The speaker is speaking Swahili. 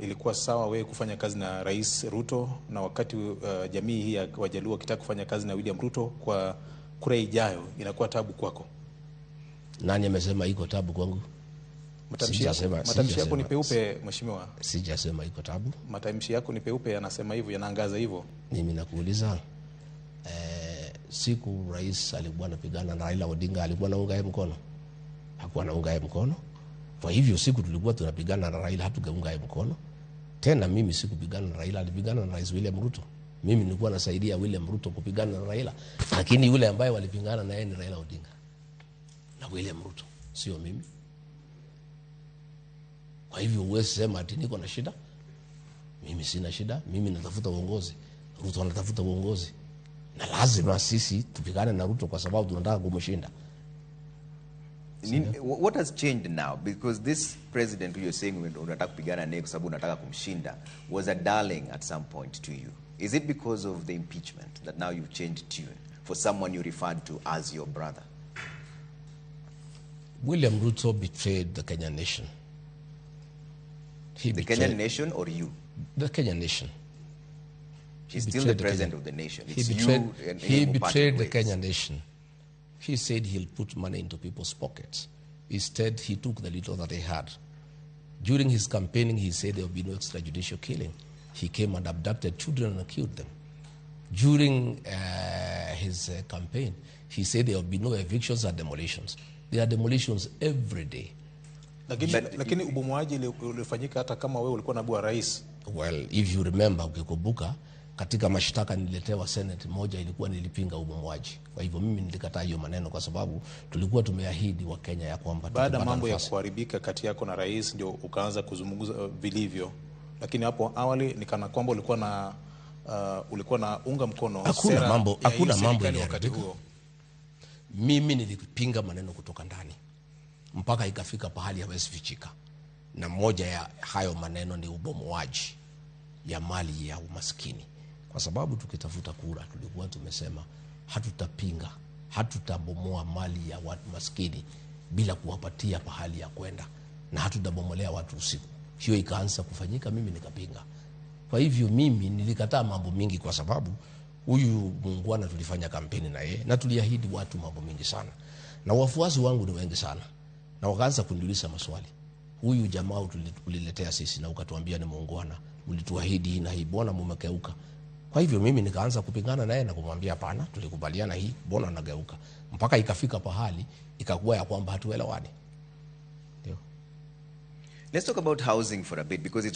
Ilikuwa sawa wewe kufanya kazi na Rais Ruto na wakati jamii hii ya Wajaluo wakitaka kufanya kazi na William Ruto kwa kura ijayo inakuwa tabu kwako? Nani amesema iko tabu kwangu? Matamshi yako ni peupe, mheshimiwa. Sijasema iko tabu. Matamshi yako ni peupe, yanasema hivyo, yanaangaza hivyo. Mimi nakuuliza, siku rais alikuwa anapigana na Raila Odinga, alikuwa anaunga yeye mkono? Hakuwa anaunga yeye mkono. Kwa hivyo siku tulikuwa tunapigana na Raila hatugeunga yeye mkono. Tena mimi sikupigana na Raila, alipigana na Rais William Ruto. Mimi nilikuwa nasaidia William Ruto kupigana na Raila, lakini yule ambaye walipigana na yeye ni Raila Odinga na William Ruto, sio mimi. Kwa hivyo huwezi sema ati niko na shida. Mimi sina shida, mimi natafuta uongozi. Ruto anatafuta uongozi. Na lazima sisi tupigane na Ruto kwa sababu tunataka kumshinda. What has changed now? Because this president who you're saying unataka kupigana naye kwa sababu unataka kumshinda was a darling at some point to you. Is it because of the impeachment that now you've changed tune for someone you referred to as your brother? William Ruto betrayed the Kenyan nation. He The betrayed Kenyan nation or you? The Kenyan nation. He's He still the betrayed the president Kenyan- of the nation. He It's betrayed, you and he him who parted betrayed the ways. Kenyan nation. He said he'll put money into people's pockets. Instead, he took the little that he had. During his campaigning, he said there will be no extrajudicial killing. He came and abducted children and killed them. During his campaign, he said there will be no evictions and demolitions. There are demolitions every day. Lakini ubomoaji ulifanyika hata kama wewe ulikuwa naibu wa rais. Well, if you remember, ukikumbuka katika mashtaka nililetewa Senate, moja ilikuwa nilipinga ubomoaji. Kwa hivyo mimi nilikataa hiyo maneno kwa sababu tulikuwa tumeahidi Wakenya ya kwamba Baada ya tukipata mambo ya nafasi. Kuharibika kati yako na rais ndio ukaanza kuzungumza vilivyo, lakini hapo awali ni kana kwamba ulikuwa na unga mkono Hakuna sera ya hakuna hiyo mambo serikali wakati iliharibika. huo. Mimi nilipinga maneno kutoka ndani mpaka ikafika pahali hawezi fichika, na moja ya hayo maneno ni ubomoaji ya mali ya umaskini, kwa sababu tukitafuta kura tulikuwa tumesema hatutapinga, hatutabomoa mali ya watu maskini bila kuwapatia pahali ya kwenda, na hatutabomolea watu usiku. Hiyo ikaanza kufanyika, mimi nikapinga. Kwa hivyo mimi nilikataa mambo mingi kwa sababu huyu muungwana tulifanya kampeni na yeye na tuliahidi watu mambo mingi sana, na wafuasi wangu ni wengi sana, na wakaanza kuniuliza maswali, huyu jamaa uliletea sisi na ukatuambia ni muungwana, mlituahidi hii na hii, mbona mumekeuka? Kwa hivyo mimi nikaanza kupingana naye na kumwambia hapana, tulikubaliana hii, mbona nageuka? Mpaka ikafika pahali ikakuwa ya kwamba hatuelewani. Ndio. Let's talk about housing for a bit because it's one